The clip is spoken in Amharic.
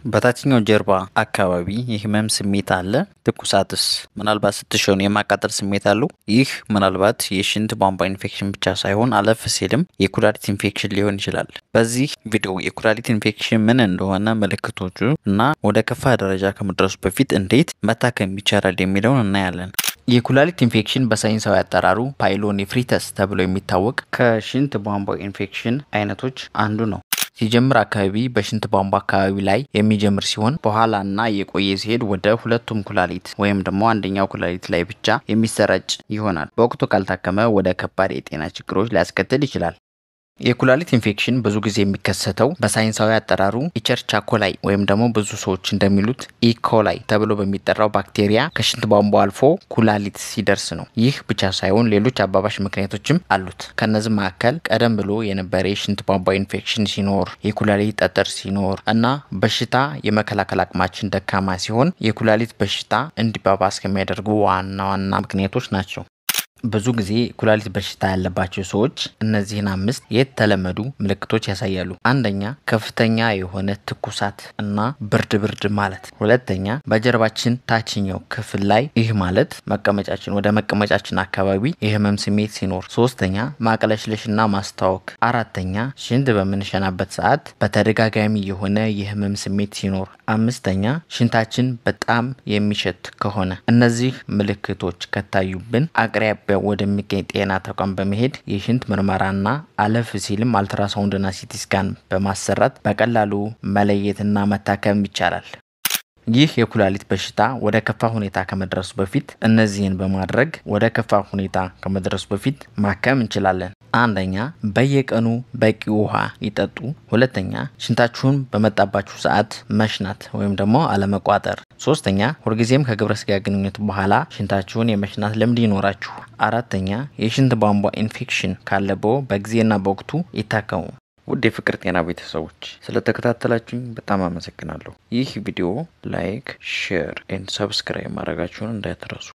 በታችኛው ጀርባ አካባቢ የህመም ስሜት አለ? ትኩሳትስ? ምናልባት ስትሸኑ የማቃጠል ስሜት አለው? ይህ ምናልባት የሽንት ቧንቧ ኢንፌክሽን ብቻ ሳይሆን አለፍ ሲልም የኩላሊት ኢንፌክሽን ሊሆን ይችላል። በዚህ ቪዲዮ የኩላሊት ኢንፌክሽን ምን እንደሆነ፣ ምልክቶቹ እና ወደ ከፋ ደረጃ ከመድረሱ በፊት እንዴት መታከም ይቻላል የሚለውን እናያለን። የኩላሊት ኢንፌክሽን በሳይንሳዊ አጠራሩ pyelonephritis ተብሎ የሚታወቅ ከሽንት ቧንቧ ኢንፌክሽን አይነቶች አንዱ ነው። ሲጀምር አካባቢ በሽንት ቧንቧ አካባቢ ላይ የሚጀምር ሲሆን በኋላና እየቆየ ሲሄድ ወደ ሁለቱም ኩላሊት ወይም ደግሞ አንደኛው ኩላሊት ላይ ብቻ የሚሰራጭ ይሆናል። በወቅቱ ካልታከመ ወደ ከባድ የጤና ችግሮች ሊያስከትል ይችላል። የኩላሊት ኢንፌክሽን ብዙ ጊዜ የሚከሰተው በሳይንሳዊ አጠራሩ Escherichia coli ወይም ደግሞ ብዙ ሰዎች እንደሚሉት E. coli ተብሎ በሚጠራው ባክቴሪያ ከሽንት ቧንቧ አልፎ ኩላሊት ሲደርስ ነው። ይህ ብቻ ሳይሆን ሌሎች አባባሽ ምክንያቶችም አሉት። ከነዚህ መካከል ቀደም ብሎ የነበረ የሽንት ቧንቧ ኢንፌክሽን ሲኖር፣ የኩላሊት ጠጠር ሲኖር እና በሽታ የመከላከል አቅማችን ደካማ ሲሆን የኩላሊት በሽታ እንዲባባስ ከሚያደርጉ ዋና ዋና ምክንያቶች ናቸው። ብዙ ጊዜ ኩላሊት በሽታ ያለባቸው ሰዎች እነዚህን አምስት የተለመዱ ምልክቶች ያሳያሉ። አንደኛ፣ ከፍተኛ የሆነ ትኩሳት እና ብርድ ብርድ ማለት። ሁለተኛ፣ በጀርባችን ታችኛው ክፍል ላይ፣ ይህ ማለት መቀመጫችን ወደ መቀመጫችን አካባቢ የህመም ስሜት ሲኖር። ሶስተኛ፣ ማቅለሽለሽና ማስታወክ። አራተኛ፣ ሽንት በምንሸናበት ሰዓት በተደጋጋሚ የሆነ የህመም ስሜት ሲኖር። አምስተኛ፣ ሽንታችን በጣም የሚሸት ከሆነ። እነዚህ ምልክቶች ከታዩብን አቅራቢያ ወደሚገኝ ጤና ተቋም በመሄድ የሽንት ምርመራና አለፍ ሲልም ultrasound ና CT scan በማሰራት በቀላሉ መለየትና መታከም ይቻላል። ይህ የኩላሊት በሽታ ወደ ከፋ ሁኔታ ከመድረሱ በፊት እነዚህን በማድረግ ወደ ከፋ ሁኔታ ከመድረሱ በፊት ማከም እንችላለን። አንደኛ፣ በየቀኑ በቂ ውሃ ይጠጡ። ሁለተኛ፣ ሽንታችሁን በመጣባችሁ ሰዓት መሽናት ወይም ደግሞ አለመቋጠር። ሶስተኛ፣ ሁልጊዜም ከግብረ ስጋ ግንኙነት በኋላ ሽንታችሁን የመሽናት ልምድ ይኖራችሁ። አራተኛ፣ የሽንት ቧንቧ ኢንፌክሽን ካለብዎ በጊዜና በወቅቱ ይታከሙ። ውድ የፍቅር ጤና ቤተሰቦች፣ ስለተከታተላችሁኝ በጣም አመሰግናለሁ። ይህ ቪዲዮ like፣ share and subscribe ማድረጋችሁን እንዳትረሱ።